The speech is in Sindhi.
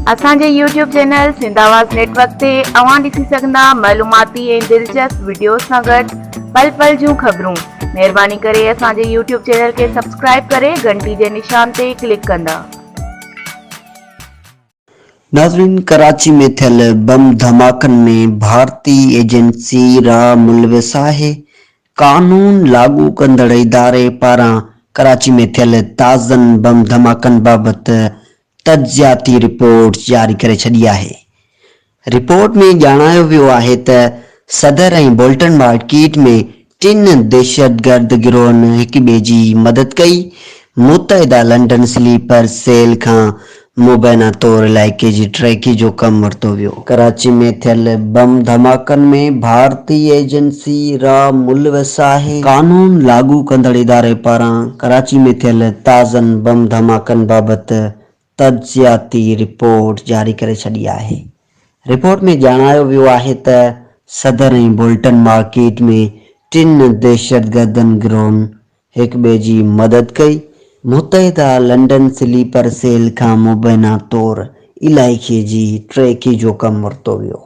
اسان جي YouTube channel Sindh Awaz network تي اوهان ڏسي سگهندا معلوماتي ۽ دلچسپ وڊيوز سان گڏ پل پل جون خبرون. مهرباني ڪري اسان جي يوٽيوب چينل کي سبسڪرائيب ڪري گهنٽي جي نشان تي ڪلڪ ڪندا. ناظرين ڪراچي ۾ ٿيل بم ڌماڪن ۾ ڀارتي ايجنسي را ملوث آهي، قانون لاڳو ڪندڙ اداري پاران ڪراچي ۾ ٿيل تازن بم ڌماڪن بابت تجزياتي رپورٽ جاري ڪري ڇڏي آهي. رپورٽ ۾ ڄاڻايو ويو آهي ته صدر ۽ بولٽن مارڪيٽ ۾ ٽن دهشتگرد گروهن هڪ ٻئي جي مدد ڪئي. متحده لنڊن سليپر سيل کان مبينا طور علائقي جي ٽريڪي جو ڪم ورتو ويو. ڪراچي ۾ ٿيل بم ڌماڪن ۾ ڀارتي ايجنسي را ملوث آهي. قانون لاڳو ڪندڙ اداري پاران ڪراچي ۾ ٿيل تازن بم ڌماڪن بابت تجزياتي رپورٽ جاري ڪري ڇڏي آهي. رپورٽ ۾ ڄاڻايو ويو آهي ته صدر ۽ بولٽن مارڪيٽ ۾ ٽن دهشتگردن گروهن هڪ ٻئي جي مدد ڪئي. متحده لنڊن سليپر سيل کان مبينا طور علائقي جي ٽريڪي جو ڪم ورتو ويو.